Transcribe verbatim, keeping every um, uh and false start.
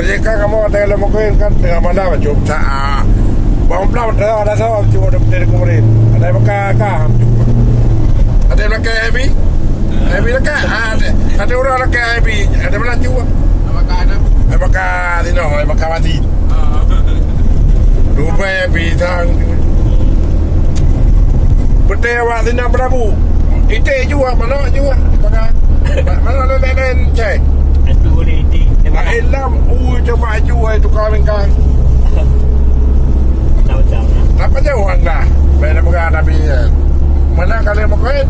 Ka kamoe watèe lôn meukeuen kan teungoh malam, cok sa-, ah, bang blang teungoh ada sawa cok ada peuteuh keumurin. Ada baka ka. Ada baka happy. Happy baka. Ah, ada, ada ureueng baka happy. Ada mana cok? Ada baka sinoe, ada baka mati. Dubai happy sang. Beutôi awak sinan beulabu. Iték jua, manok jua. Manok laén-laén cai. Atu boleh iték. Laén lam u coba jua tukang lingkang. Macam-macam lah. Apa jauh anda? Baik dah pegang Nabi ya. Mana kalian makan?